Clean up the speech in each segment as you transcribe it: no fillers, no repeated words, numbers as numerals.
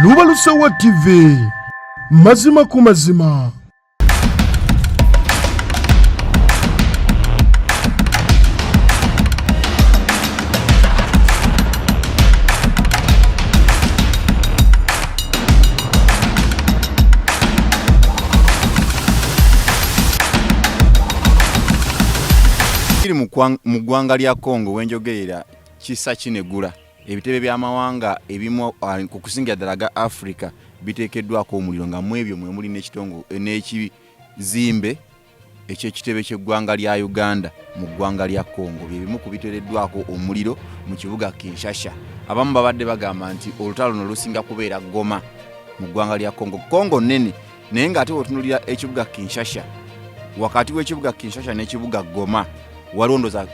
Lubalusewa TV, mazima ku mazima. Kiri mu ggwanga lya Congo wenjogerera kisa kinegula ebitebe by'amawanga ebimu okusingira ddala ga Africa biteekeddwako omuliro nga mu ebyo mwe muli n'ekizimbe eky'ekitebe ky'eggwanga lya Uganda mu ggwanga lya Congo bye bimu ku biteereddwako omuliro mu kibuga Kinshasa. Abamu babadde bagamba nti olutalo luno lusinga kubeera Goma mu ggwanga lya Congo. Congo nnene naye ng'ate bw'otunuulira ekibuga Kinshasa, wakati w'ekibuga Kinshasa n'ekibuga Goma waliwo ndoza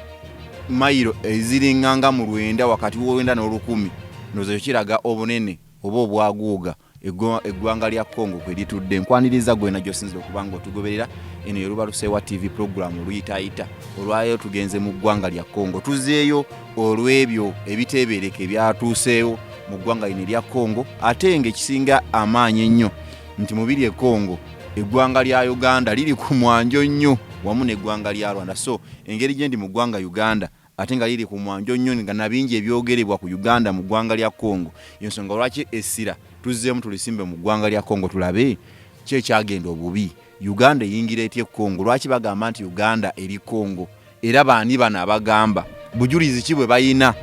mayiro eziringanga mu lwenda, wakati w'olwenda n'olukumi. Ndoza ekyo kiraga obunene oba obwaguuga eggwanga lya Congo kwe litudde. Nkwaniriza gwena gy'osinzira okuba nga otugoberera. Eno ye Lubalusewa TV program oluyitaayita. Olwaleero tugenze mu ggwanga lya Congo, tuzeeyo olw'ebyo ebiteebereka ebyatuuseewo mu ggwanga lino erya Congo, ate ng'ekisinga amaanyi ennyo nti mu biri e Congo eggwanga lya Uganda liri ku mwanjo nnyo wamu n'eggwanga lya Rwanda. So engeri gye ndi mu ggwanga Uganda ate nga liri ku mwanjo nnyo nga nabingi ebyogerebwa ku Uganda mu ggwanga lya Congo, y'ensonga lwaki essira tuzzeemu tulisimbe mu ggwanga lya Congo tulabe ki ekyagenda obubi. Uganda eyingira etya e Congo? Lwaki bagamba nti Uganda eri Congo? Era baani bano abagamba? Bujulizi ki bwe balina?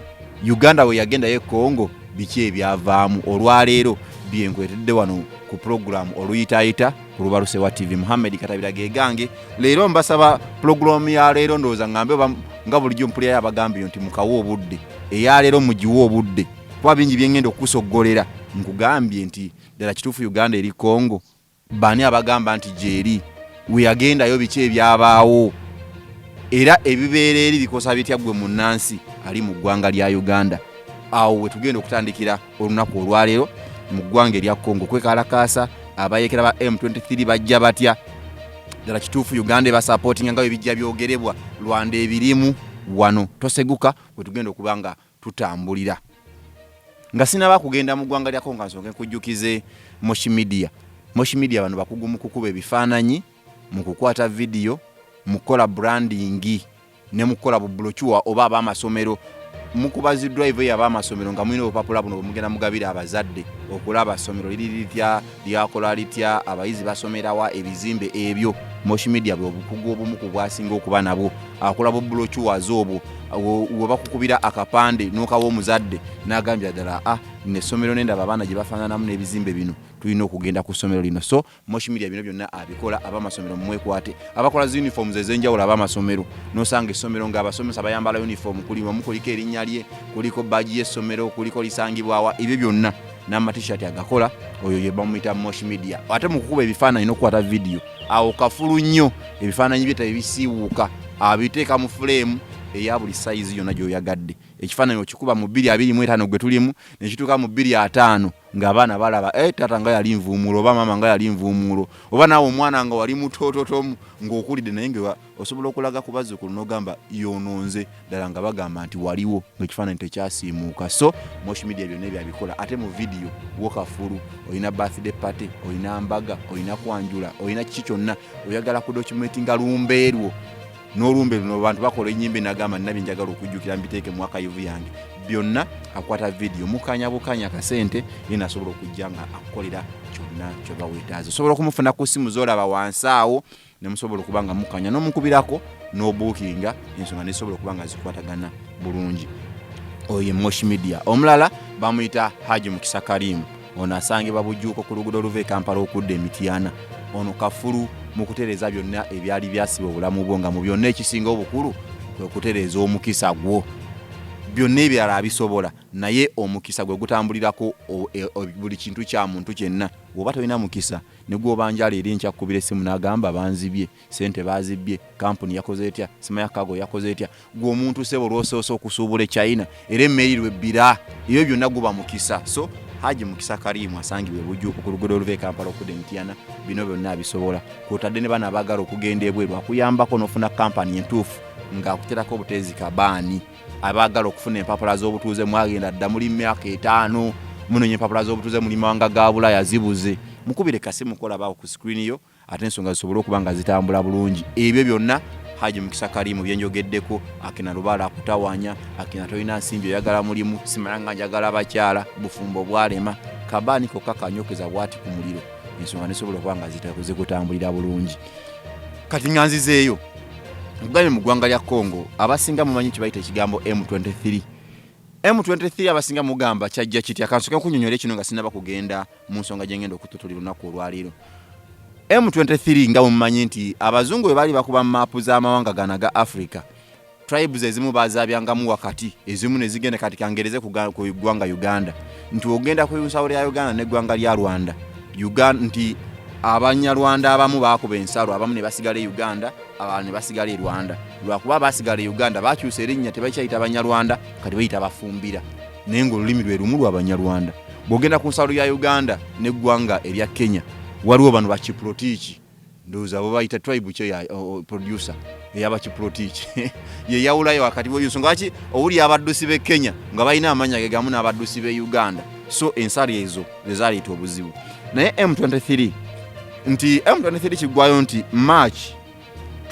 Uganda bwe yagendayo e Congo biki ebyavaamu? Olwaleero bye nkuleetedde wano ku pulogulaamu oluyitaayita ku Lubalusewa TV. Muhammed Katabira gegange. Leero mbasaba pulogulaamu ya leero ndowooza ngambe oba nga bulijjo mpulirayo abagambye nti mukawe obudde. Eya leero mugiwe obudde kuba bingi bye ngenda okukusoggolera. Nkugambye nti ddala kituufu Uganda eri Congo? Baani abagamba nti gyeri? We yagendayo biki ebyabaawo? Era ebibeera eri bikosa bitya ggwe munnansi ali mu ggwanga lya Uganda? Awo we tugenda okutandikira olunaku olwaleero mu ggwanga erya Congo kwekalakaasa. Abayeekera ba M23 bajja batya? Ddala kituufu Uganda ebasapootinga nga bwe bijja byogerebwa? Rwanda ebirimu wano toseguka, we tugenda okuba nga tutambulira. Nga sinaba kugenda mu ggwanga lya Congo, nsooke nkujjukize Moshi Media. Moshi Media bano bakugu mu kukuba ebifaananyi, mu kukwata vidiyo, mu kukola branding ne mu kukola bubulocuwa oba ab'amasomero. Mukuba zi drive eyo ab'amasomero nga mulina obupapula buno bwemugenda mugabira abazadde okulaba ssomero liri litya, lyakola litya, abayizi basomerawa, ebizimbe ebyo. Moshi Media bwe obukugu obumu ku bwasinga okuba nabwo. Akola bubulocuwas obwo we bakukubira akapande n'okawa omuzadde n'agambira ddala, a nno essomero nendaba abaana gye bafaananamu n'ebizimbe bino, tulina okugenda ku ssomero lino. So Moshi Media bino byonna abikola. Ab'amasomero mwekwate, abakola zi uniforms ez'enjawulo ab'amasomero, n'osanga essomero ng'abasomesa bayambala uniform kulimu kuliko erinnya lye, kuliko baagi y'essomero, kuliko lisangibwawa, ebyo byonna n'amatishaati agakola. Oyo ye bamuyita Moshi Media. Ate mu kukuba ebifaananyi n'okukwata vidiyo awo kafulu nnyo, ebifaananyi bye tebisiiwuuka, abiteeka mu fuleemu eya buli sayizi yonna gy'oyagadde. Ekifaananyi okikuba mu 2025 gwe tulimu ne kituuka mu 2050 ng'abaana balaba, taata nga yali nvuumuulo oba maama nga yali nvuumuulo, oba naawe omwana nga wali mutoototomu ng'okulidde naye nga osobola okulaga ku bazzukulu n'ogamba yono nze ddala, nga bagamba nti waliwo ng'ekifaananyi tekyasiimuuka. So Moshi Media byonna ebyo abikola. Ate mu vidiyo wo kafulu, olina birthday party, olina mbaga, olina kwanjula, olina kiki kyonna oyagala ku documentinga lumbe lwo n'olumbe luno, abantu bakola ennyimba enagamba nina bye njagala okujjukira mbiteeke mu archive yange, byonna akwata vidiyo. Mukanya bukanya akasente, ye nasobola okujja nga akukolera kyonna kyoba weetaaze. Osobola okumufuna ku ssimu z'olaba wansi awo ne musobola okuba nga mukanya n'omukubirako n'obuukinga, ensonga nezisobola okuba nga zikwatagana bulungi. Oyo ye Moshi Media. Omulala bamuyita Haji Mukisa Karimu. Ono asangibwa Bujuuko ku luguudo oluva e Kampala okudda e Mityana. Ono kafulu mu kutereeza byonna ebyali byasiba obulamu bwo, nga mu byonna ekisinga obukulu kwe kutereeza omukisa gwo. Byonna ebirala abisobola, naye omukisa gwe gutambulirako buli kintu kya muntu kyenna. Bw'oba tolina mukisa, ne gw'obanja leero enkya akukubira essimu n'agamba banzibye, ssente baazibbye, kampuni yakoze etya, simanya cargo yakoze etya. Gwe omuntu ssebo lw'osoose okusuubula e China era emmeri lw'ebbira, ebyo byonna guba mukisa. So Haji Mukisa Karimu asangibwa e Bujuuko ku luguudo oluva e Kampala okudda e Mityana, bino byonna abisobola. Kw'otadde ne bano abaagala okugenda ebweru, akuyambako n'ofuna kampani entuufu ng'akuterako obuteezi kabaani. Abaagala okufuna empapula z'obutuuze, mwagenda dda muli myaka 5. Munoonya empapula z'obutuuze muli mawanga ga Bulaaya zibuze, mukubire kasimu kolabaawo ku screen yo, ate ensonga zisobole okuba nga zitambula bulungi. Ebyo byonna Haji Mukisa Karimu byenjogeddeko. Akina lubaala akutawanya, akina tolina nsimbi, oyagala mulimu, simanya nga njagala bakyala, bufumbo bwalema, kabaani kokka kanyokeza bwati ku muliro, ensonga nesobola okuba nga zikutambulira bulungi. Kati nga nzizeeyo nkugambye, mu ggwanga lya Congo abasinga mumanyi kibayita ekigambo M23. M23 abasinga mugamba kyajja kitya? Kansoke nkunyonyola kino nga sinaba kugenda mu nsonga gye ngenda okututulira olunaku olwaleero. M23, nga mumanyi nti abazungu bwe baali bakuba maapu z'amawanga gano aga Africa, tribes ezimu bazabyangamu wakati, ezimu ne zigenda. Kati kangereze ku ggwanga Uganda, nti ogenda ku nsalo lya Uganda n'eggwanga lya Rwanda, Uganda, nti Abanyarwanda abamu bakuba ensalo, abamu ne basigala e Uganda, abalala ne basigala e Rwanda. Lwakuba basigala e Uganda bakyusa erinnya, tebakyayita Banyarwanda, kati bayita Bafumbira, naye ng'olulimi lwe lumu lw'Abanyarwanda. Bw'ogenda ku nsalo ya Uganda n'eggwanga erya Kenya, waliwo bano Bakiprotiiki, ndowooza bo bayita tribe kyo ya producer ey'Abakiprotiiki yeyawulayo wakati w'ensonga lwaki owuli abaddusi b'e Kenya nga balina amannya ge gamu n'abaddusi b'e Uganda. So ensalo ezo ze zaleeta obuzibu. Naye M23, nti M23 kiggwayo nti March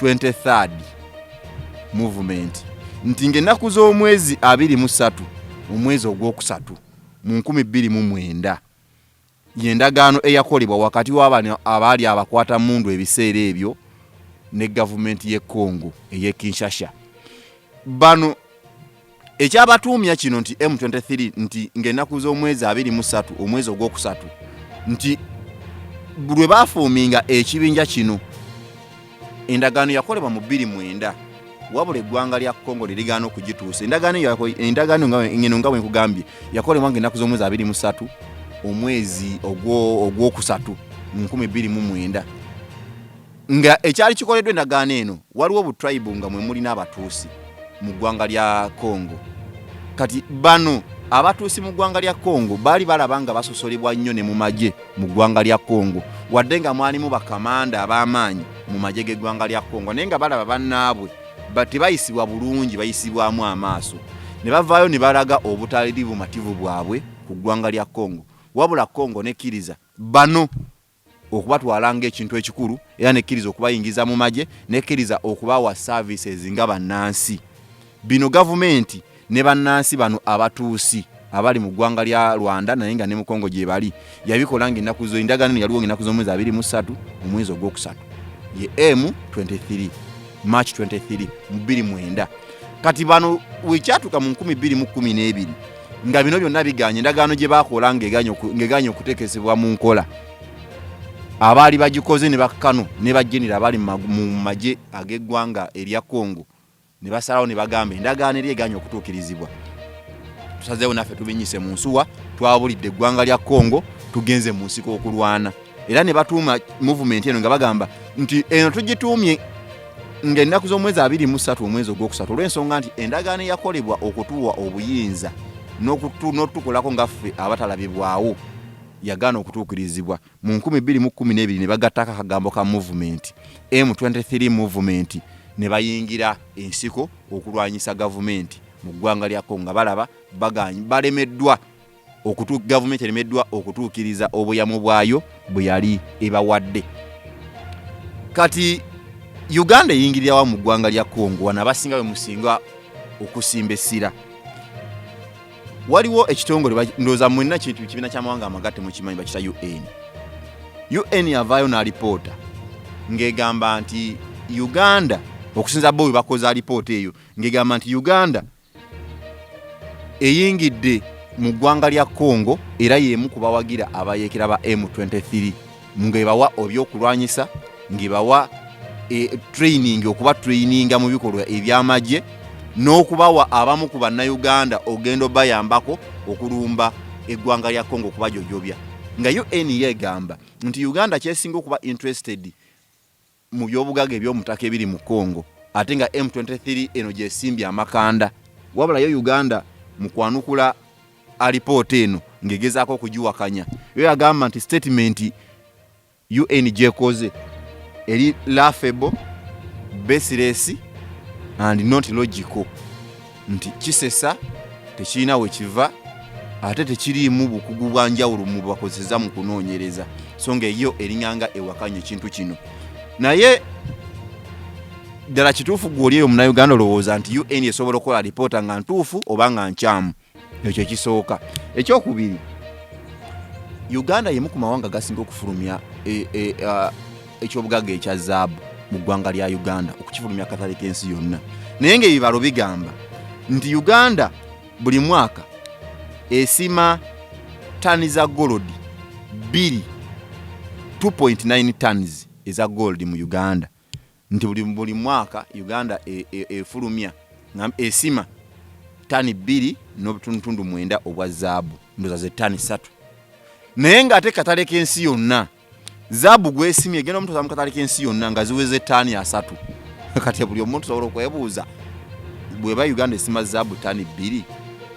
23rd movement, nti ng'ennaku z'omwezi 23 omwezi ogwokusatu mu 2009, y'endagaano eyakolebwa wakati w'abano abaali abakwata mundu ebiseera ebyo ne gavumenti y'e Congo ey'e Kinshasa. Bano ekyabatuumya kino nti M23, nti ng'ennaku z'omwezi 23 omwezi ogwokusatu, nti lwe baafuuminga ekibinja kino. Endagaano yakolebwa mu 2009, wabula eggwanga lya Congo lirigaana okugituusa endagaano eyo. Endagaano eno, nga bwe nkugambye, yakolebwa ng'ennaku z'omwezi 23 omwezi ogwokusatu mu 2009, nga ekyali kikoleddwa endagaano eno, waliwo obutribe nga mwe mulina Abatuusi mu ggwanga lya Congo. Kati bano Abatuusi mu ggwanga lya Congo baali balaba nga basosolebwa nnyo ne mu magye mu ggwanga lya Congo, wadde nga mwalimu bakamanda ab'amaanyi mu magye g'eggwanga lya Congo, naye nga balaba bannaabwe tebayisibwa bulungi, bayisibwamu amaaso. Ne bavaayo ne balaga obutali bumativu bwabwe ku ggwanga lya Congo. Wabula Congo nekkiriza bano okubatwala ng'ekintu ekikulu, era nekkiriza okubayingiza mu magye, nekkiriza okubawa services nga bannansi. Bino gavumenti ne bannansi bano Abatuusi abali mu ggwanga lya Rwanda, naye nga ne mu Kongo gye bali, yabikola ngaennaku zo, endagaano eno yaliwo ngaennaku z'omwezi 23 omwezi ogwokusatu, ye M23, March 23 mu 29. Kati bano wekyatuuka mu 2012, nga bino byonna biganye, endagaano gye bakola ng'eganye okuteekesebwa mu nkola, abaali bagikoze ne bakkano ne bajenera abali mu magye ag'eggwanga erya Congo, ne basalawo ne bagamba, endagaano eri eganye okutuukirizibwa, tusazeewo naffe tubinyise mu nsuwa, twabulidde eggwanga lya Congo, tugenze mu nsiko okulwana. Era ne batuuma movement eno nga bagamba nti eno tugituumye ng'ennaku z'omwezi 23 omwezi ogwokusatu, olw'ensonga nti endagaano eyakolebwa okutuwa obuyinza n'otutukolako nga ffe abatalabibwawo yagaana okutuukirizibwa mu 2012. Ne bagattako akagambo ka movement, M23 movement, ne bayingira ensiko okulwanyisa gavumenti mu ggwanga lya Congo, nga balaba balemeddwa, gavumenti eremeddwa okutuukiriza obweyamo bwayo bwe yali ebawadde. Kati Uganda eyingirirawa mu ggwanga lya Congo? Wano abasinga bwe musinga okusimba essira, waliwo ekitongole, ndowooza mwenna kibiina ky'amawanga amagatte mukimanyi, bakita UN. UN yavaayo n'alipoota ng'egamba nti Uganda, okusinza bo bwe bakoze alipoota eyo, ng'egamba nti Uganda eyingidde mu ggwanga lya Congo, era y'emu ku bawagira abayeekera ba M23, ng'ebawa ebyokulwanyisa, ng'ebawa training, okuba traininga mu bikolwa ebyamagye, n'okubawa abamu ku Bannayuganda ogenda obayambako okulumba eggwanga lya Congo, okubajojobya. Nga UN yegamba nti Uganda kyesinga okuba interested mu byobugaga ebyomutaka ebiri mu Congo, ate nga M23 eno gyesimbye amakanda. Wabula yo Uganda mu kwanukula alipoota eno ng'egezaako okugiwakanya, yo yagamba nti statement UN gyekoze eri laughable, baseless and not logical, nti kisesa, tekirina we kiva. Ate tekiriimu bukugu bwa njawulo mu bakozesa mu kunoonyereza, so nga eyo eringanga ewakanya ekintu kino. Naye ddala kituufu gwe oli eyo Munnayuganda olowooza nti UN esobola okukola alipoota nga ntuufu oba nga nkyamu? Ekyo ekisooka. Ekyokubiri, Uganda yemu ku mawanga gasinga okufulumya ekyobugagga ekya zaabu mu ggwanga lya Uganda, okukifulumya akatale k'ensi yonna. Naye ng'ebibalo bigamba nti Uganda buli mwaka esima tani za gold 2 2.9 tons eza gold mu Uganda, nti buli mwaka Uganda efulumya esima tani 2.9 obwa zaabu, ndoza ze tani 3. Naye ng'ate katale k'ensi yonna zaabu gwesimye egenda omutuusa mu katale k'ensi yonna nga ziweze tani 3. Kati buli omuntu osobola okwebuuza, bweba Uganda esima zaabu tani 2,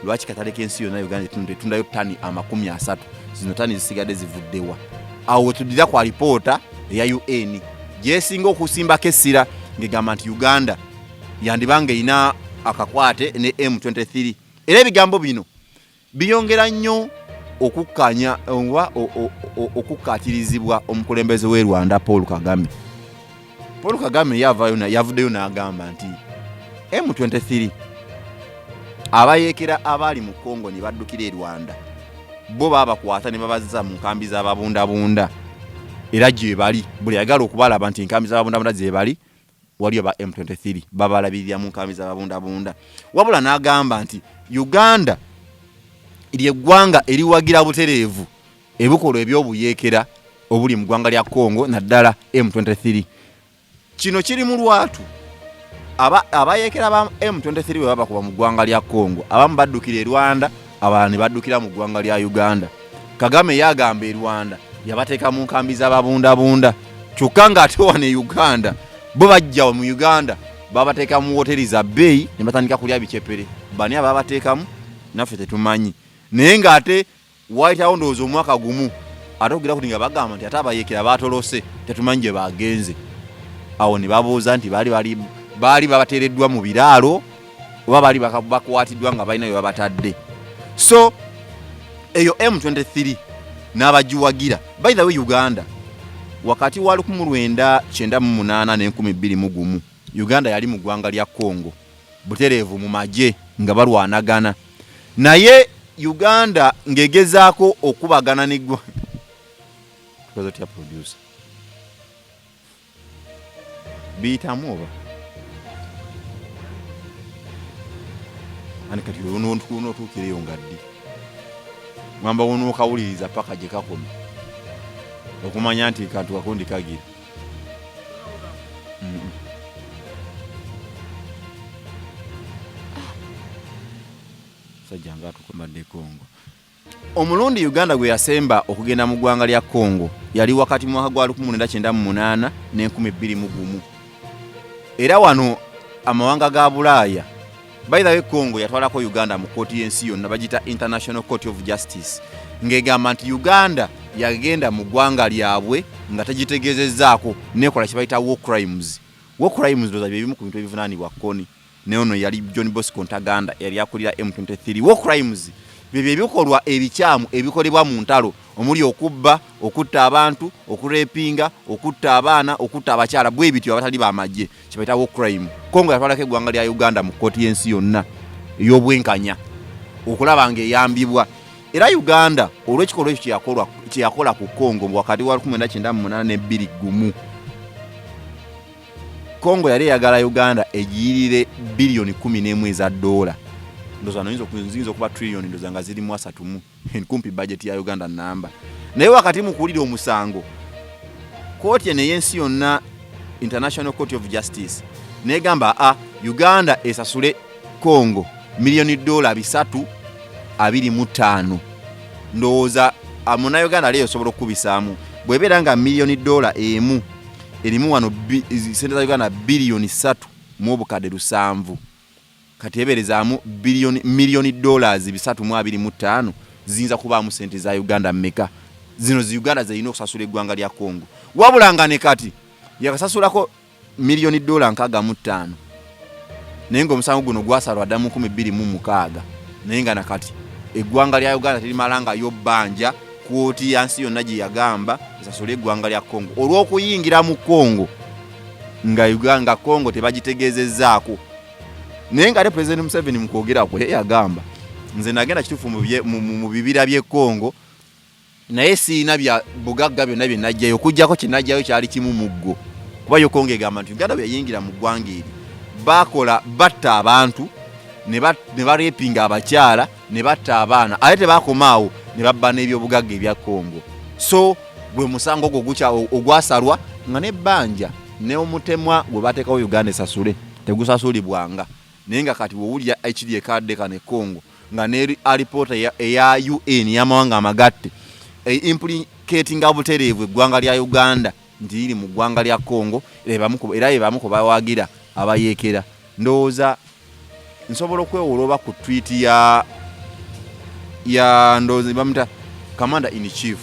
lwaki katale k'ensi yonna Uganda etundayo tani 30? Zino tani zisigadde zivuddewa? Awo wetuddira ku alipoota eya UN gyesinga okusimbako essira, ng'egamba nti Uganda yandibanga erina akakwate ne M23. Era ebigambo bino biyongera nnyo okukkanya oba okukkaatirizibwa omukulembeze w'e Rwanda Paul Kagame. Paul Kagame yavuddeyo n'agamba nti M23 abayeekera abaali mu Congo ne baddukira e Rwanda bo baabakwata ne babazza mu nkambi z'ababundabunda, era gye bali. Buli ayagala okubalaba nti enkambi z'ababundabunda gye bali, waliyo ba M23 babalabirira mu nkambi z'ababundabunda. Wabula n'agamba nti Uganda lyeggwanga eriwagira butereevu ebikolwa ebyobuyeekera obuli mu ggwanga lya Congo, naddala M23. Kino kiri mu lwatu, abayeekera ba M23 bwe babakuba mu ggwanga lya Congo, abamu baddukira e Rwanda, abalala ne baddukira mu ggwanga lya Uganda. Kagame yagamba e Rwanda yabateeka mu nkambi z'ababundabunda, kyokka ng'ate wano e Uganda bo bajja mu Uganda babateeka mu woteri za bbeeyi ne batandika kulya bicepere. Bani ababateekamu naffe tetumanyi. Naye ng'ate wayitawo ndowooza omwaka gumu ate okugira kuti nga bagamba nti ate abayeekera baatolose, tetumanyi gye bagenze. Awo ne babuuza nti baali babateereddwa mu biraalo oba baali bakwatiddwa nga balina bye babatadde. So eyo M23 n'abagiwagira. By the way, Uganda wakati wa 1998 ne 2001 Uganda yali mu ggwanga lya Congo butereevu mu magye nga balwanagana, naye Uganda ng'egezaako okubagana n'eggwanga. Tukoze otya producer? Biyitamu oba ani? Kati onootuukireyo nga ddi? Mwamba wonookawuliriza paka gye kakoma okumanya nti kantu kakundi kagira. Sajja nga atukomadde Congo. Omulundi Uganda gwe yasemba okugenda mu ggwanga lya Congo yali wakati mu mwaka gwa 1998 ne 2001. Era wano amawanga ga Bulaaya, by the way, Congo yatwalako Uganda mu kkooti y'ensi yonna, bagiyita International Court of Justice, ng'egamba nti Uganda yagenda mu ggwanga lyabwe nga tegitegeezezzaako nekola kye bayita war crimes. War crimes ndowooza bye bimu ku bintu ebivunaanibwa Kony, ne ono yali John Bosco Ntaganda yali akulira M23. War crimes byebyo ebikolwa ebikyamu ebikolebwa mu ntalo, omuli okubba, okutta abantu, okurepinga, okutta abaana, okutta abakyala, bwe bityo abatali bamagye, kye bayita war crime. Congo yatwalako eggwanga lya Uganda mu kkooti y'ensi yonna ey'obwenkanya okulaba ng'eyambibwa. Era Uganda olw'ekikolwa ekyo kye yakola ku Congo wakati wa 1998 ne 2001, Congo yali eyagala Uganda egiyirire biliyoni 11 eza dola. Ndowooza wano ziyinza okuba triliyoni, ndowooza nga zirimu asatu mu kumpi bajeti ya Uganda namba. Naye wakati mu kuwulira omusango, kooti eno ey'ensi yonna, International Court of Justice, negamba a Uganda esasule Congo miliyoni dola 325. Ndowooza munnayuganda ali osobola okukubisaamu, bw'ebeera nga miliyoni dola emu erimu wano sente za Uganda biliyoni 3 mu obukadde 7, kati eberezaamu miliyoni dollars 325 ziyinza kubaamu sente za Uganda mmeka? Zino zi Uganda zerina okusasula eggwanga lya Congo. Wabula nga ne kati yakasasulako miliyoni dola 65, naye ng'omusango guno gwasalwa dda mu 2006, naye nga nakati Eggwanga lya Uganda terimalangayo bbanja kooti ya nsi yonna gye yagamba esasule eggwanga lya Congo olw'okuyingira mu Congo nga Uganda Congo tebagitegeezezzaako. Naye nga ate Pulezidenti Museveni mu kwogera kwe yagamba, nze nagenda kituufu mu bibira by'e Congo, naye sirina bya bugagga byonna bye najjayo, okuggyako kye najjayo kyali kimu muggo. Kuba yo Congo egamba nti Uganda bwe yayingira mu ggwanga eryo bakola batta abantu ne barepinga abakyala ne batta abaana, ate tebakoma awo ne babba n'ebyobugagga ebya Congo. So gwe musango ogwo gukya ogwasalwa nga n'ebbanja n'omutemwa gwe bateekawo Uganda esasule tegusasulibwanga. Naye nga kati wowulira ekiri ekadde kano e Congo nga ne alipoota eya UN y'amawanga amagatte implicatinga butereevu eggwanga lya Uganda nti liri mu ggwanga lya Congo, era be bamu ku bawagira abayeekera. Ndowooza nsobola okwewola oba ku tweet ya ndowooza bamuyita Commander in Chief.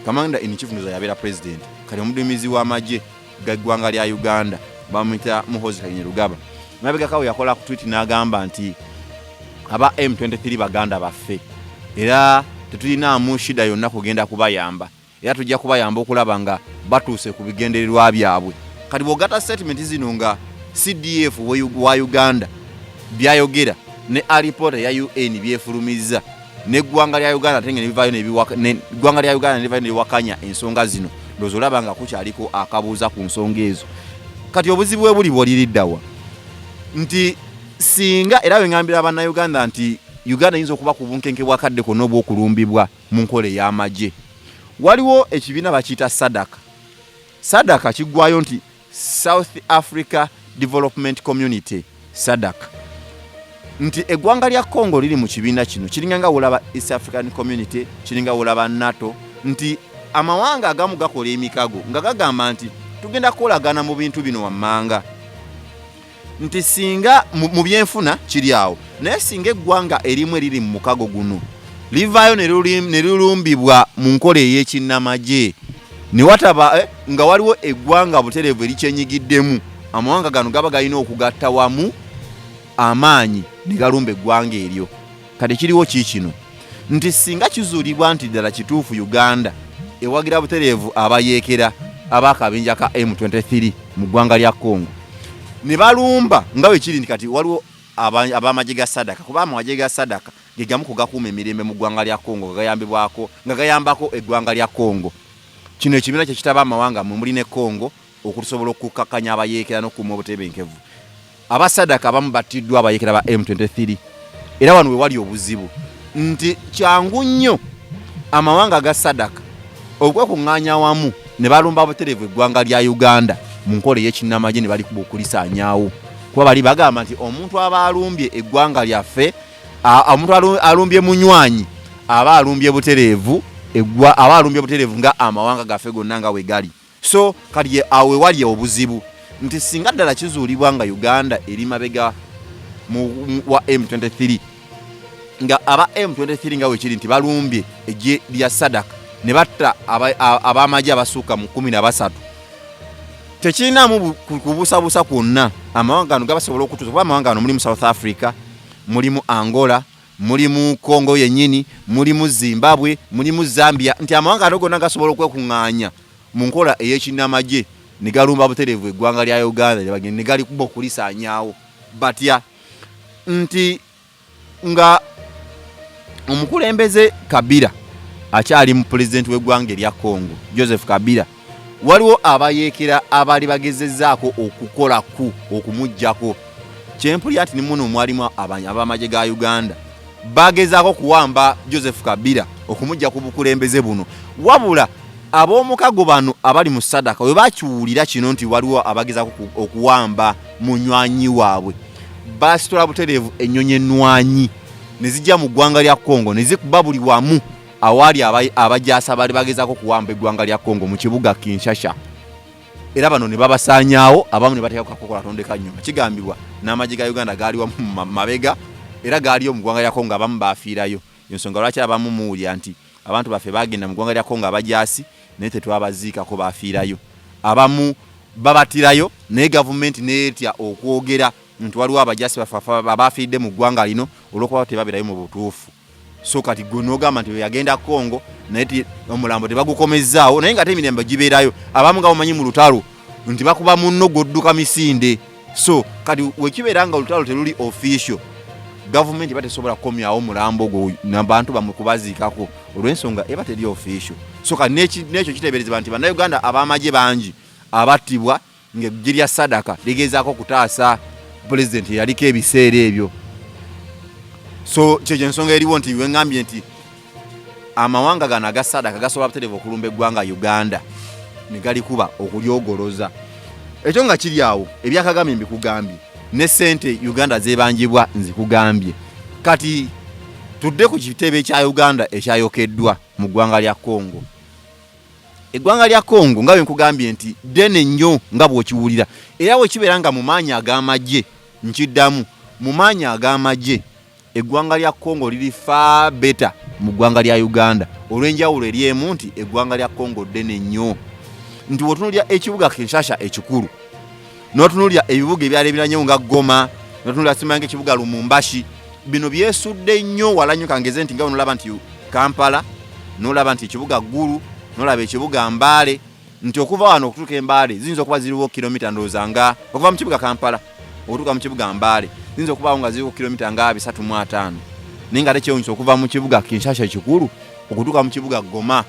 Commander in Chief ndowooza yabeera president, kati omuduumizi w'amagye g'eggwanga lya Uganda bamuyita Muhoozi Kainerugaba. Mabegakawo yakola ku tweet n'agamba nti aba M23 baganda baffe era tetulinaamu shida yonna kugenda kubayamba, era tujja kubayamba okulaba nga batuuse ku bigendererwa byabwe. Kati bw'ogatta statement zino nga CDF wa Uganda byayogera ne alipoota ya UN byefulumizza n'eggwanga lya Uganda ate nga nebivaayo n'eggwanga lya Uganda nebivayo neriwakanya ensonga zino, ndowooza olaba nga kukyaliko akabuuza ku nsonga ezo. Kati obuzibu bwe buli bwoliriddawa nti singa era bwe ngambira Bannayuganda nti Uganda eyinza okuba ku bunkenke bw'akadde konna obw'okulumbibwa mu nkola ey'amagye. Waliwo ekibiina bakiyita SADC. SADC kiggwayo nti South Africa Development Community, SADC, nti eggwanga lya Congo liri mu kibiina kino, kiringa nga wolaba East African Community, kiringa wolaba NATO, nti amawanga agamu gakola emikago nga gagamba nti tugenda kukolagana mu bintu bino wammanga, nti singa mu byenfuna kiri awo, naye singa eggwanga erimu eriri mu mukago guno livaayo ne lirumbibwa mu nkola ey'ekinnamagye ne wataba nga waliwo eggwanga butereevu erikyenyigiddemu, amawanga gano gaba galina okugatta wamu amaanyi ne galumba eggwanga eryo. Kati kiriwo ki kino nti singa kizuulibwa nti ddala kituufu Uganda ewagira butereevu abayeekera ab'akabinja ka M23 mu ggwanga lya Congo ne balumba, nga bwe kiri nti kati waliwo ab'amagye ga SADC, kuba amagye ga SADC ge gamu ku gakuuma emirembe mu ggwanga lya Congo nga gayambibwako nga gayambako eggwanga lya Congo. Kino ekibiina kye kitaba amawanga mwe muli ne Congo okusobola okukakkanya abayeekera n'okukuuma obutebenkevu. Aba SADC abamu battiddwa abayeekera ba M23, era wano we wali obuzibu nti kyangu nnyo amawanga ga SADC okwekuŋŋaanya wamu ne balumba butereevu eggwanga lya Uganda mu nkola ey'ekinnamagye ne balikuba okulisaanyaawo, kuba bali bagamba nti omuntu aba alumbye eggwanga lyaffe, omuntu alumbye munywanyi aba alumbye butereevu aba alumbye butereevu nga amawanga gaffe gonna nga we gali. So kati awo wewali obuzibu nti singa ddala kizuulibwa nga Uganda eri mabega wa M23, nga aba M23 nga wekiri nti balumbye eggye lya SADC ne batta ab'amagye abasukka mu 13, tekirinaamu kubuusabuusa kwonna amawanga gano gabasobola okutuusa, kuba amawanga gano mulimu South Africa, mulimu Angola, mulimu Congo yennyini, mulimu Zimbabwe, mulimu Zambia, nti amawanga gano gonna gasobola okwekuŋŋaanya mu nkola ey'ekinnamagye ne galumba butereevu eggwanga lya Uganda ne galikuba okulisaanyaawo. Batya nti nga omukulembeze Kabila akyali mu pulezidenti w'eggwanga erya Congo Joseph Kabila, waliwo abayeekera abaali bagezezzaako okukola ku okumuggyako. Kyempulira nti nimuno mwalimu ab'amagye ga Uganda bagezaako okuwamba Joseph Kabila okumugya ku bukulembeze buno, wabula ab'omukago bano abali mu SADC bwe bakiwulira kino nti waliwo abagezaako okuwamba munywanyi waabwe, basitula butereevu ennyonyi ennwanyi ne zijja mu ggwanga lya Congo ne zikuba buli wamu awaali abajaasi abaali bagezaako okuwamba eggwanga lya Congo mu kibuga Kinshasa, era bano ne babasaanyaawo, abamu ne bateekako kakokola tondeka nnyuma. Kigambibwa n'amagye ga Uganda gaali wamu mu mabega era gaaliyo mu ggwanga lya Congo, abamu baafiirayo. Ensonga lwaki abamu muwulira nti abantu baffe baagenda mu ggwanga lya Congo abajaasi naye tetwabaziikako, baafiirayo, abamu babatirayo naye gavumenti neetya okwogera nti waliwo abajaasi baffe abaafiiridde mu ggwanga lino olw'okuba tebabeerayo mu butuufu. So kati gwe nogamba nti yagenda Congo, naye omulambo tebagukomezzaawo, naye nga ate emirembe gibeerayo. Abamu nga bamanyi mu lutalo nti bakuba munno gwodduka misinde. So kati wekibeera nga olutalo teruli official, gavumenti eba tesobola kukomyawo omulambo gwo nabantu bamwe kubaziikako olw'ensonga eba teri official. So kati n'ekyo kiteeberezebwa nti Bannayuganda ab'amagye bangi abattibwa ng'eggye lya SADC ligezaako okutaasa pulezidenti eyaliko ebiseera ebyo. So kyekyo ensonga eriwo nti wengambye nti amawanga gano aga SADC gasobola butereevu okulumba eggwanga Uganda ne galikuba okulyogoloza. Ekyo nga kiri awo, ebya Kagame mbikugambye, ne ssente Uganda zebanjibwa nzikugambye. Kati tudde ku kitebe kya Uganda ekyayokeddwa mu ggwanga lya Congo. Eggwanga lya Congo nga bwe nkugambye nti ddene nnyo nga bw'okiwulira, era bwe kibeera nga mu maanyi ag'amagye, nkiddamu, mu maanyi ag'amagye eggwanga lya Congo liri far better mu ggwanga lya Uganda, olw'enjawulo eri emu nti eggwanga lya Congo ddene nnyo, nti w'otunuulira ekibuga Kinshasa ekikulu, n'otunuulira ebibuga ebirala ebiranyewo nga Goma, n'otunuulira simanga ekibuga Lumumbashi, bino byesudde nnyo wala nnyo. Kangeze nti nga onolaba nti Kampala, n'olaba nti ekibuga Gulu, n'olaba ekibuga Mbale, nti okuva wano okutuuka e Mbale ziyinza okuba ziriwo kilomita, ndowooza nga okuva mu kibuga Kampala okutuuka mu kibuga Mbale ziyinza okubaawo nga ziriwo kilomita nga 350. Naye nga ate kyewunyisa okuva mu kibuga Kinshasa ekikulu okutuuka mu kibuga Goma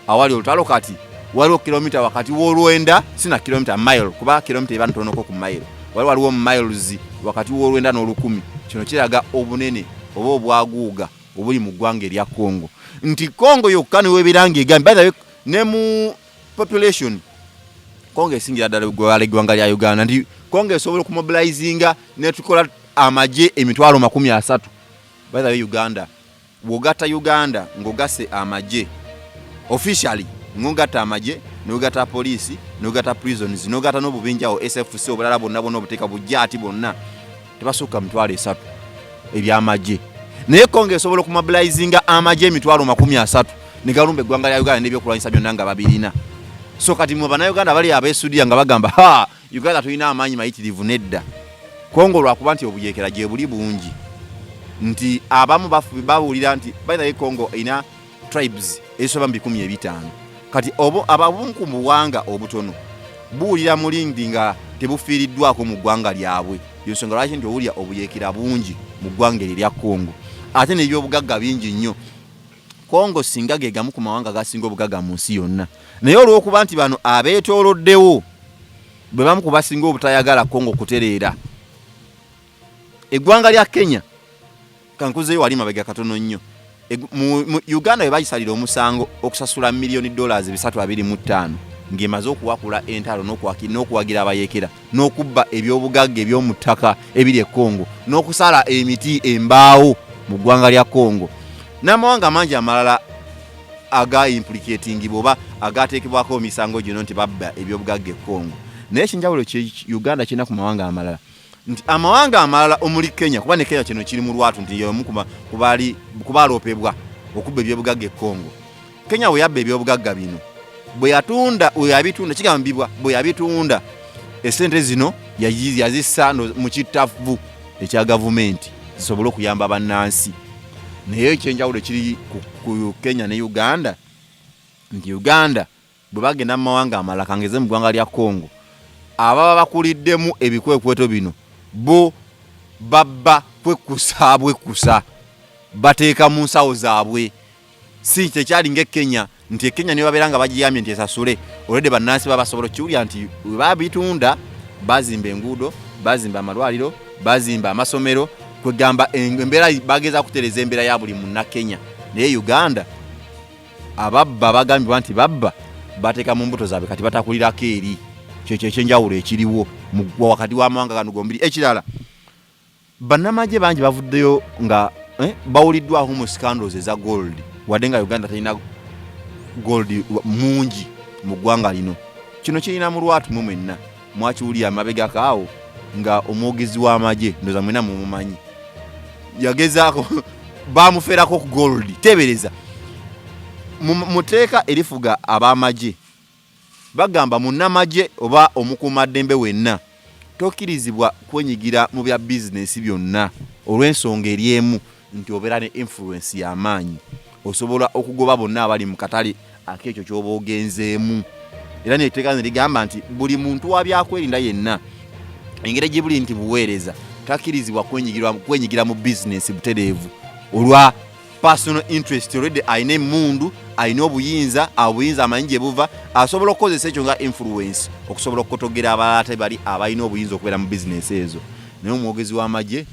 awali olutalo, kati waliwo kilomita wakati w'olwenda, sina kilomita, mile, kuba kilomita eba ntonoko ku mile, waliwo miles wakati w'olwenda n'olukumi. Kino kiraga obunene oba obwaguuga obuli mu ggwanga erya Congo, nti Congo yokka newebeera nga egambye, by the way, ne mu population Congo esingira ddala eggwanga lya Uganda, nti Congo esobola okumobilizinga netukola amagye 300,000. By the way, Uganda, bw'ogatta Uganda ng'ogasse amagye officially, ng'ogatta amagye, n'ogatta poliisi, n'ogatta prisons, n'ogatta n'obubinjawo SFC obulala bwonna bwonna obuteeka bujjaati bwonna, tebasukka 30,000 ebyamagye. Naye Congo esobola okumobilizinga amagye 300,000 ne galumba eggwanga lya Uganda n'ebyokulwanyisa byonna nga babirina. So kati mwe Bannayuganda bali abeesudiya nga bagamba, "Ha, Uganda tulina amaanyi mayitirivu," nedda. Congo lwakuba nti obuyeekera gye buli bungi, nti abamu bawulira nti, by the way, Congo erina tribes ezisoba mu 500. Kati abamu ku buwanga obutono buwulira mulindi nga tebufiiriddwako mu ggwanga lyabwe. Yensonga lwaki nti owulira obuyeekera bungi mu ggwanga eryo erya Congo, ate n'ebyobugagga bingi nnyo. Congo singa ge gamu ku mawanga gasinga obugagga mu nsi yonna, naye olw'okuba nti bano abeetooloddewo bwe bamu ku basinga obutayagala Congo kutereera. Eggwanga lya Kenya, kankuzeyo wali mabega katono nnyo, mu Uganda bwe bagisalira omusango okusasula miliyoni dollars 325 ng'emaze okuwakula entalo n'okuwagira abayeekera n'okubba ebyobugagga eby'omu ttaka ebiri e Congo n'okusala emiti embaawo mu ggwanga lya Congo n'amawanga mangi amalala aga implicatingibwa oba agateekebwako emisango gino nti babba ebyobugagga e Congo. Naye ekinjawulo Uganda kirina ku mawanga amalala nti amawanga amalala omuli Kenya, kuba ne Kenya kino kiri mu lwatu nti y'omu kubaloopebwa okubba ebyobugagga e Congo, Kenya bwe yabba ebyobugagga bino, bwe yatunda, bwe yabitunda, kigambibwa bwe yabitunda, esente zino yazissa mu kittavu ekya gavumenti zisobole okuyamba bannansi. Naye ekyenjawulo ekiri ku Kenya ne Uganda nti Uganda bwe bagenda mu mawanga amalala, kangeze mu ggwanga lya Congo, ababa bakuliddemu ebikwekweto bino bo babba kwekkusa bwekkusa, bateeka mu nsawo zaabwe. Si tekyali nga e Kenya, nti e Kenya niyo babeera nga bagiyambye nti esasule olwedde bannansi baba basobola okukiwulira nti bwe babitunda bazimba enguudo, bazimba amalwaliro, bazimba amasomero, kwegamba embeera bageza kutereeza embeera ya buli Munnakenya. Naye Uganda ababba bagambibwa nti babba bateeka mu mbuto zaabwe, kati batakulirako eri. Kyekyo ekyenjawulo ekiriwo wakati w'amawanga gano gombiri. Ekirala, bannamagye bangi bavuddeyo nga bawuliddwako mu scandals eza gold, wadde nga Uganda terina gold mungi mu ggwanga lino. Kino kirina mu lwatu, mwe mwenna mwakiwulira amabegako awo nga omwogezi w'amagye, ndoza mwenna mumumanyi, yagezaako bamuferako ku gold. Tebereza, mu tteeka erifuga ab'amagye bagamba munnamagye oba omukuumaddembe wenna tokkirizibwa kwenyigira mu bya bizinesi byonna olw'ensonga eri emu. nti obeera ne influence y'amaanyi, osobola okugoba bonna abali mu katale ak'ekyo ky'oba ogenzeemu. Era netteeka ne ligamba nti buli muntu wa byakwerinda yenna, engeri gye buli nti buweereza, takkirizibwa kwenyigira mu bizinesi butereevu olwa personal interest. Already alina emmundu, alina obuyinza, obuyinza amanyi gye buva, asobola okukozesa ekyo nga influence okusobola okukotogera abalala ate bali abalina obuyinza okubeera mu bizinesi ezo. Naye omwogezi w'amagye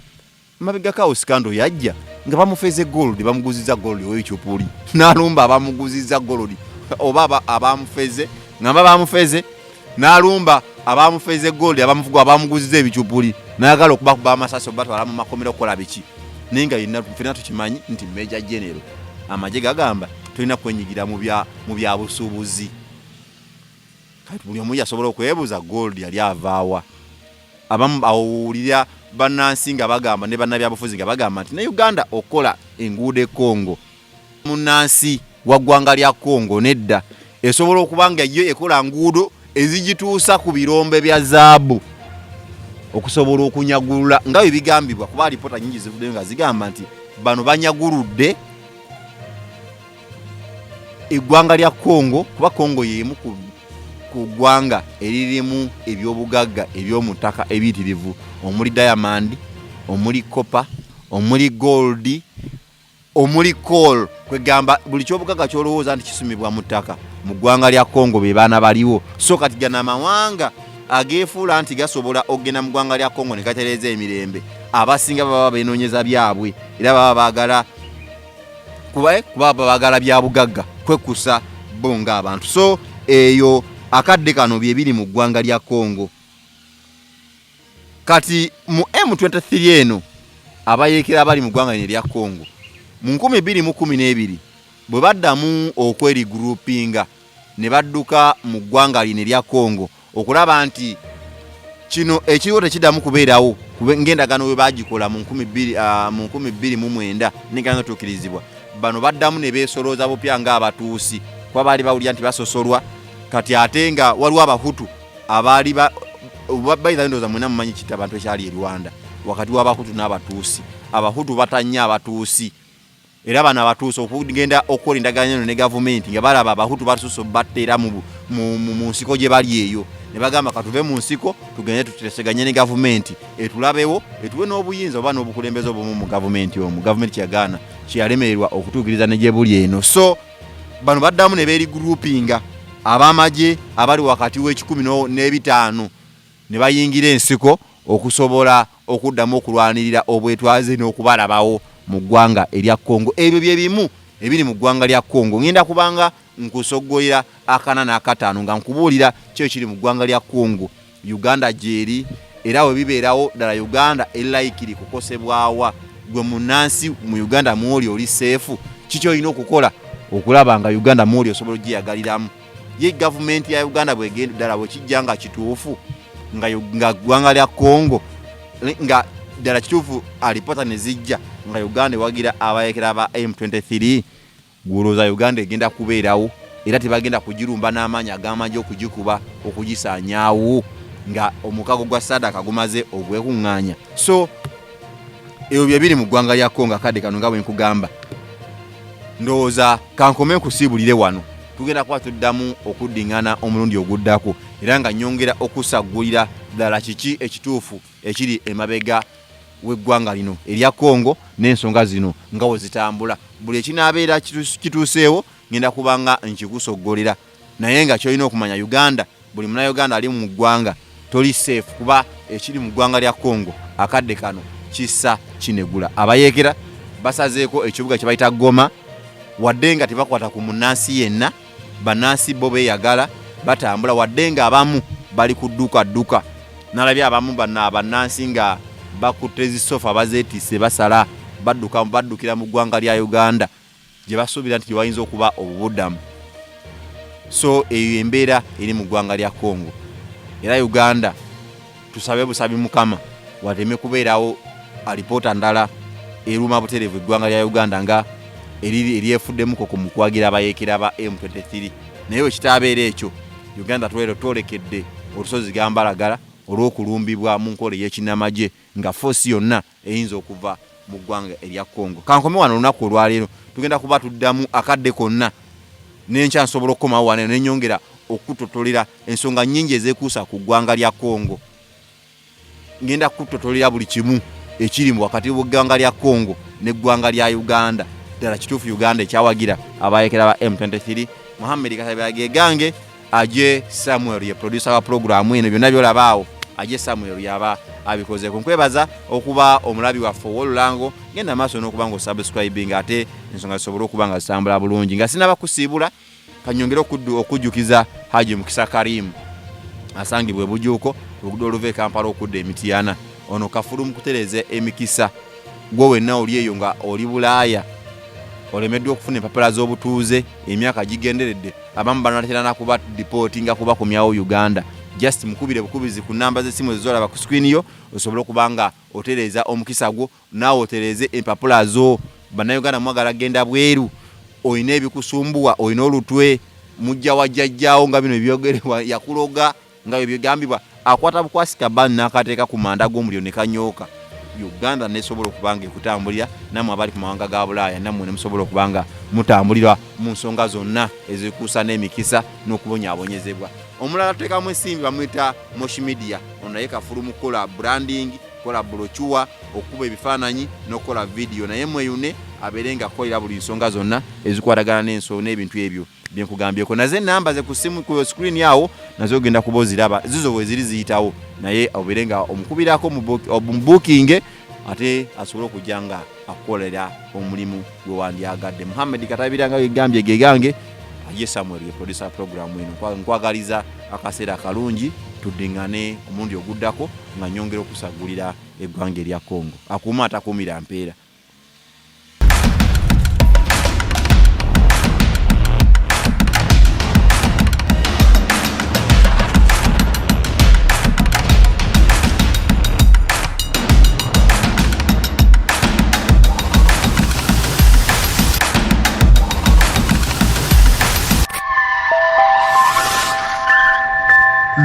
mabegako awo scandal yajja nga bamufeze gold, bamuguziza gold owekyupuli, n'alumba abamuguziza gold oba abamufeze, ngamba bamufeze, n'alumba abamufeze gold, abamufuga abamuguziza ebikyupuli, nayagala okubakuba amasasi obatwala mu makomera okukola biki. Naye nga yenna ffenna tukimanyi nti Major General, amagye gagamba tolina kwenyigira mu byabusuubuzi. Kati buli omu yasobola okwebuuza gold yali avaawa. Abamu awulira bannansi nga bagamba ne bannabyabufuzi nga bagamba nti ne Uganda okukola enguudo e Congo, munnansi wa ggwanga lya Congo nedda, esobola okuba nga yo ekola nguudo ezigituusa ku birombe bya zaabu okusobola okunyagulula nga bwe bigambibwa, kuba alipoota nyingi zivuddeyo nga zigamba nti bano banyaguludde eggwanga lya Congo, kuba Congo y'emu ku ggwanga eririmu ebyobugagga eby'omu ttaka ebiyitirivu, omuli diamond, omuli copper, omuli gold, omuli coal. Kwegamba buli kyobugagga kyolowooza nti kisumibwa mu ttaka mu ggwanga lya Congo be baana baliwo. So kati gano amawanga ageefuula nti gasobola okugenda mu ggwanga lya Congo ne gatereeza emirembe, abasinga baba beenoonyeza byabwe, era baba baagala kuba baba baagala bya bugagga kwekkusa bo ng'abantu. So eyo akadde kano bye biri mu ggwanga lya Congo. Kati mu M23 eno abayeekera abali mu ggwanga lino erya Congo mu 2012 bwe baddamu okwerigurupinga ne badduka mu ggwanga lino erya Congo okulaba nti kino ekiriwo tekiddamu kubeerawo ng'endagaano bwe baagikola mu 2009 negana otuukirizibwa. Bano baddamu ne beesolooza bupya ng'Abatuusi, kuba baali bawulira nti basosolwa. Kati ate nga waliwo Abahutu abaali bayinza, ndowooza mwena mumanyi kitta abantu ekyali e Rwanda wakati w'Abahutu n'Abatuusi. Abahutu batanya Abatuusi, era bano Abatuusi okugenda okukola endagaano eno ne gavumenti nga balaba Abahutu basusse batteera mu nsiko gye bali eyo, ne bagamba katuve mu nsiko tugende tuteseganye ne gavumenti etulabewo, etuwe n'obuyinza oba n'obukulembeze obumu mu gavumenti omwo. Gavumenti kyeyagaana, kyeyalemererwa okutuukiriza ne gye buli eno. So bano baddamu ne beerigurupinga ab'amagye abali wakati w'ekikumi n'ebitaano ne bayingira ensiko okusobola okuddamu okulwanirira obwetwaze n'okubalabawo mu ggwanga erya Congo. Ebyo bye bimu ebiri mu ggwanga lya Congo. Ngenda kubanga nkusoggolera akana n'akataano nga nkubuulira ki ekiri mu ggwanga lya Congo, Uganda gyeri, era we bibeerawo ddala Uganda elayikiri kukosebwawa. Gwe munnansi mu Uganda mwoli oli safe? Kiki olina okukola okulaba nga Uganda mwoli osobola ogyeyagaliramu? Ye gavumenti ya Uganda bwegenda ddala bwekijja nga kituufu nga ggwanga lya Congo nga ddala kituufu, alipoota ne zijja nga Uganda ewagira abayekera ba M23, gwolowooza Uganda egenda kubeerawo era tebagenda kugirumba n'amaanyi ag'amagye okugikuba okugisaanyaawo nga omukago gwa SADC gumaze ogwekuŋŋaanya? So ebyo bye biri mu ggwanga lya Congo akadde kano. Nga bwe nkugamba, ndowooza kankome nkusiibulire wano. Tugenda kuba tuddamu okuddiŋŋana omulundi oguddako, era nga nnyongera okusaggulira ddala kiki ekituufu ekiri emabega w'eggwanga lino erya Congo n'ensonga zino nga bwe zitambula. Buli ekinaabeera kituuseewo ngenda kuba nga nkikusoggolera. Naye nga kyolina okumanya, Uganda, buli Munauganda ali mu ggwanga toli safe, kuba ekiri mu ggwanga lya Congo akadde kano kissa kinegula. Abayeekera basazeeko ekibuga kye bayita Goma, wadde nga tebakwata ku munnansi yenna. Bannansi bo beeyagala batambula, wadde nga abamu bali ku dduka dduka. Nalabye abamu bano abannansi nga bakutte zisofa bazeetisse, basala badduka, baddukira mu ggwanga lya Uganda gye basuubira nti gye wayinza okuba obubuddamu. So eyo embeera eri mu ggwanga lya Congo, era Uganda tusabe busabi Mukama wateme kubeerawo alipoota ndala eruma butereevu eggwanga lya Uganda nga eriri eryefuddemuko ku mukwagira abayeekera ba M23. Naye bwe kitaabeera ekyo, Uganda twero twolekedde olusozi gambalagala olw'okulumbibwa mu nkola ey'ekinnamagye nga force yonna eyinza okuva mu ggwanga erya Congo. Kankome wano olunaku olwaleero, tugenda kuba tuddamu akadde konna n'enkya nsobola okukomawo wano ne nyongera okutotolera ensonga nnyingi ezeekuusa ku ggwanga lya Congo. Ngenda kutotolera buli kimu ekiri mu wakati w'eggwanga lya Congo n'eggwanga lya Uganda. Ddala kituufu Uganda ekyawagira abayekera ba M23. Muhammed Katabira Gegange, Aje Samuel ye producer wa pulogulaamu eno, byonna byolaba awo Aje Samuel yaba abikozeeko. Nkwebaza okuba omulabi waffe ow'olulango, genda maaso n'okuba nga osubscribing ate ensonga zisobole okuba nga zitambula bulungi. Nga sinaba kusiibula, kanyongere okujjukiza Haji Mukisa Karim asangibwa ebujuuko ku luguudo oluva e Kampala okudda e Mityana. Ono kafulu mu kutereeza emikisa. Gwe wenna oli eyo nga oli Bulaaya olemeddwa okufuna empapula z'obutuuze, emyaka gigenderedde, abamu banatera nakuba dipooti nga kubakomyawo Uganda. Just mukubire bukubizi ku namba z'essimu ezolaba ku screen yo osobole okuba nga otereeza omukisa gwo, naawe otereeze empapula zo. Bannayuganda mwagala genda bweru, olina ebikusumbuwa, olina olutwe, mujja wa jjajjaawo nga bino ebyogerebwa yakuloga nga bwe bigambibwa, akwata bukwasi kabani n'akateeka ku manda g'omuliro ne kanyooka. Uganda nesobola okuba nga ekutambulira, nammwe abali ku mawanga ga Bulaaya nammwe ne musobola okuba nga mutambulira mu nsonga zonna ezikuusa n'emikisa n'okubonyaabonyezebwa. Omulala tuteekamu ensimbi bamuyita Moshi Media, ono naye kafulu mu kukola branding, kukola bulocuwa, okukuba ebifaananyi n'okukola vidiyo, naye mweyune abeere nga akolera buli nsonga zonna ezikwatagana n'ensonga n'ebintu ebyo bye nkugambyeko. Nazo ennamba ze ku ssimu ku screen awo nazo ogenda kuba oziraba, zizo weziri ziyitawo, naye obeere nga omukubirako omubuukinge ate asobole okujja nga akukolera omulimu gwe wandyagadde. Muhammed Katabira nga gegambye gegange, ye Samuel ye producer program eno. Nkwagaliza akaseera akalungi, tuddingane omulundi oguddako nga nyongera okusagulira eggwanga erya Congo. Akuuma atakuumira mpeera.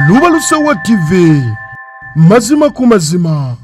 Lubalusewa TV, mazima ku mazima.